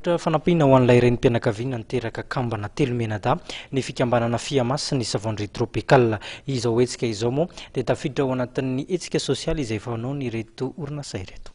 Fanampiana ho an'ilay renim-pianakaviana niteraka kambana telo mianadahy ny fikambanana Fiama sy ny Savonnerie Tropicale. Izao hetsika izao moa dia tafiditra ao anatin'ny hetsika sosialy izay fanaon'ireto orinasa ireto.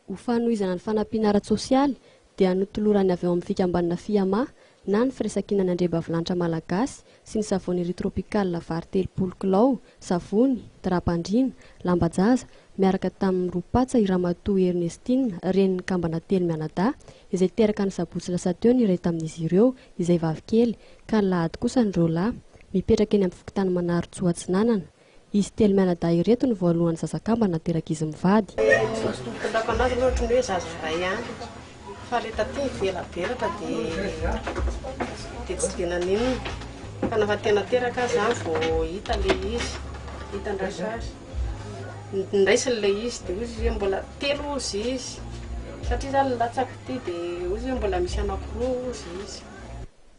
Ho fanohizana ny fanampiana ara-tsosialy dia notolorany avy ao amin'ny fikambanana Fiama na ny Firaisankinan'ny Andriambavilanitra Malagasy sy ny Savonnerie Tropicale vary 30 kilao, savony, drap-andriana, lamba-jaza, miaraka tamin'ny roa patsa i Ramatoa Ernestine, renin'ny kambana telo mianadahy, izay teraka ny sabotsy lasa teo ny iray tamin'izy ireo, izay vavikely, ka ny lahady kosa ny roa lahy, mipetraka eny amin'ny fokontany Manarintsoa Atsinanana. Izy telo mianadahy ireto no voalohany zaza kambana naterak'izy mivady. Fitondroko anazy aloha ohatran'ny hoe zaza iray ihany fa ilay taty nivelabelatra dia dia tsy dia naninona fa nafa tena teraka aho izany vao hita ilay izy, hita an-dRasary. Niraisiny ilay izy dia hoy izy hoe mbola telo hozy izy satria izany nilatsaka ity dia hoy izy hoe mbola misy anankiroa hozy izy.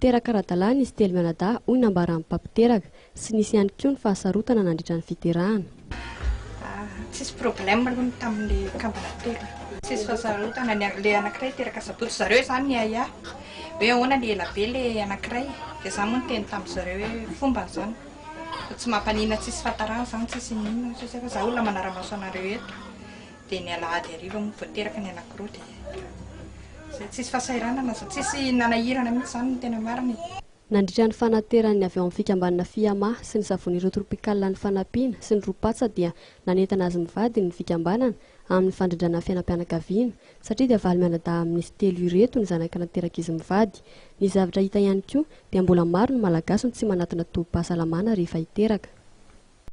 Teraka ara-dalàna izy telo mianadahy hoy ny nambaran'ny mpampiteraka. Tsy nisy ihany koa ny fahasarotana nandritra ny fiterahana. Tsisy problème aloha ny tamin'le kambana telo. Tsisy fahasarotana, ny le anankiray teraka sabotsy, zareo izany niahiahy hoe ahoana le ela be le anankiray, dia za moa niteny tamin-dry zareo hoe fombany izany fa tsy mampanina tsisy fahatarana izany tsisy inona inona fa za olona manara-maso anareo eto, dia ny alahady hariva moa vao teraka ny anankiroa dia zay, tsisy fahasahiranana, tsisy nanahirana mihitsy izany ny tena marina e. Nandritra ny fanateran'ny avy ao amin'ny fikambanana Fiama sy ny Savonnerie Tropicale ny fanampiana sy ny ropatsa dia nanentana azy mivady ny fikambanana amin'ny fandrindrana ny fiainam-pianakaviana satria dia valo mianadahy amin'izy telo ireto ny zanaka naterak'izy mivady. Ny zavatra hita ihany koa dia mbola maro ny Malagasy no tsy manatona tobim-pahasalamana rehefa hiteraka.